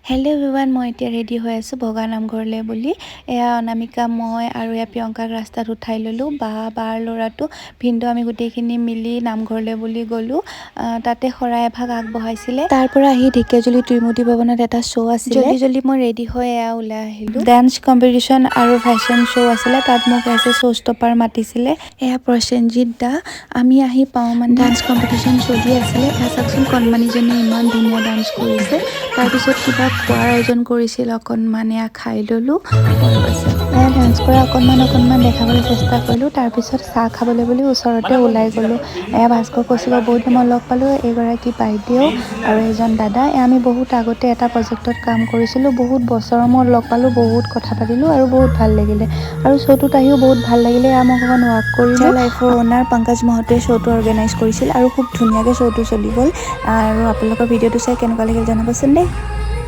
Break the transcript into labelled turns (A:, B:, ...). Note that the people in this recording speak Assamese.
A: হেল্ল' এভৰিৱান, মই এতিয়া ৰেডি হৈ আছোঁ ভগা নামঘৰলৈ বুলি। এয়া অনামিকা, মই আৰু এয়া প্ৰিয়ংকাক ৰাস্তাত উঠাই ল'লোঁ। বা, বাৰ ল'ৰাটো, ভিনদেউ, আমি গোটেইখিনি মিলি নামঘৰলৈ বুলি গ'লোঁ। তাতে শৰাই এভাগ আগবঢ়াইছিলে। তাৰ পৰা আহি ঢেকীয়াজুলি ত্ৰিমূৰ্তি ভৱনত এটা শ্ব' আছিলে। জল্দি জল্দি মই ৰেডি হৈ এয়া ওলাই আহিলোঁ। ডেন্স কম্পিটিশ্যন আৰু ফেশ্বন শ্ব' আছিলে। তাত মোক এজ এ শ্ব' ষ্টপাৰ মাতিছিলে। এয়া প্ৰসেনজিৎ দা। আমি আহি পাওঁ মানে ডান্স কম্পিটিশ্যন চলি আছিলে। এয়া চাওকচোন, কণমানিজনীয়ে ইমান ধুনীয়া ডান্স কৰিছে। তাৰপিছত কিবা খোৱাৰ আয়োজন কৰিছিল অকণমান, এয়া খাই ল'লোঁ। এয়া ডান্স কৰা অকণমান অকণমান দেখাবলৈ চেষ্টা কৰিলোঁ। তাৰপিছত চাহ খাবলৈ বুলি ওচৰতে ওলাই গ'লোঁ। এয়া ভাস্কৰ কৌশিকক বহুত দিন মই লগ পালোঁ। এইগৰাকী বাইদেউ আৰু এজন দাদা। এয়া আমি বহুত আগতে এটা প্ৰজেক্টত কাম কৰিছিলোঁ। বহুত বছৰৰ মূৰত লগ পালোঁ, বহুত কথা পাতিলোঁ আৰু বহুত ভাল লাগিলে। আৰু শ্ব'টোত আহিও বহুত ভাল লাগিলে। এয়া মই অকণমান ৱাক কৰিলোঁ। লাইফৰ অ'নাৰ পংকজ মহন্তই শ্ব'টো অৰ্গেনাইজ কৰিছিল আৰু খুব ধুনীয়াকৈ শ্ব'টো চলি গ'ল। আৰু আপোনালোকৰ ভিডিঅ'টো চাই কেনেকুৱা লাগিল জনাবচোন দেই।